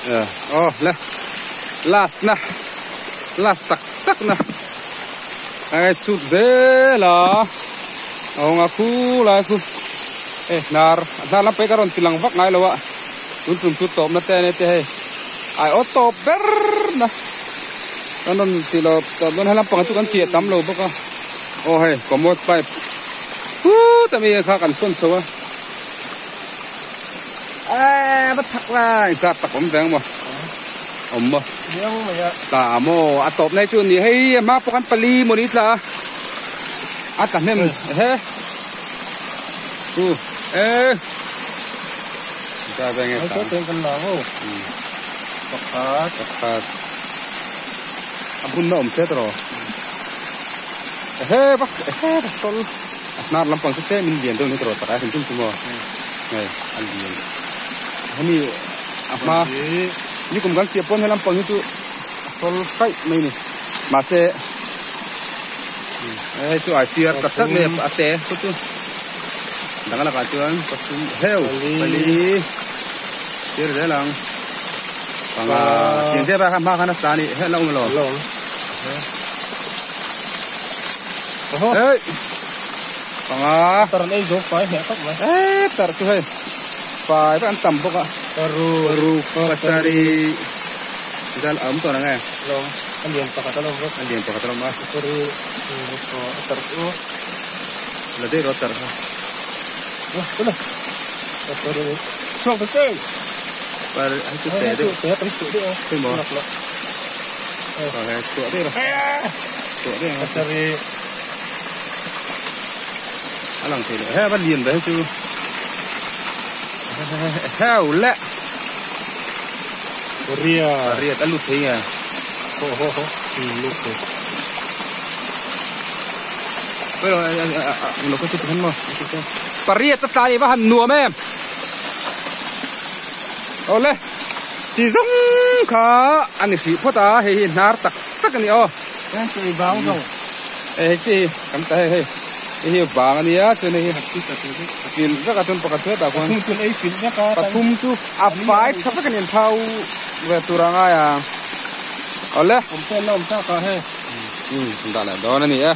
Aw le last na last tak tak na ai sut zel a a awng a khu lai khu hei hnar hnar lam pawh hi ka rawn ti lang vak ngai lo a tun tum chu tawpna te ania te hei ai aw tawp ber na kan rawn ti lo tawp dawn he lampang chu kan chiah tam lo bawk a aw hei commode pipe phut ami kha kan sawn chho a. Eee va thak la inzat tak awm ve ang maw awm maw ta maw a tawp nai chu ni hei a hma pawh khan pali maw ni tla a a tla hnem ehe chu ee zat enge ta pakhat pakhat a hmun na awm se tawh ehe va ehe va sawl a hnar lampang chu tlem in lian deuh ni tawh tak a hrim hrim chu maw. Hei a lian hemi a hma nikum kan siam pawn helam pang hi chu a sawl hraih mai a ni mahse hei chu ai chiar tak tak mai a te chu chu dang lakah chuan pathum heu pali chiar zel ang panga tiang zet a hma khan a tla a ni he la awm lo hei. Panga. Tar an ei zo fai hneh khawp mai. Eee tar chu hei fai vek an tam bawk a. Paruk. Paruk pasarih zal a awm tawh ang e. Lo a lian pakhat a lo bawk. A lian pakhat a lo awm a. Pasarih a tar chu. La daih rawh a tar kha. Tuna pasarih chhuak ta che. Par hei chu te deuh. Te kan chhuah deuh a. Hei maw. Chhuah deuh rawh. Chhuah deuh ang. Pasarih. A lang thei lo he va lian ve hi chu heu le ria riat a lut thei nge ho ho ho lut thei pero lo ka chu tikhan maw pariat a tlai va han nuam em awle ti zawng kha a ni hrih phawt a hei hi hnar tak tak a ni aw hei chi kan ta hei hei hei hi bang a nia chuan hei hi filh vek a chuan pakhat hretah khuan pathum chu a fai tha vek a ni an phau ve tur a ngai a awle dah leh dawn a ni e.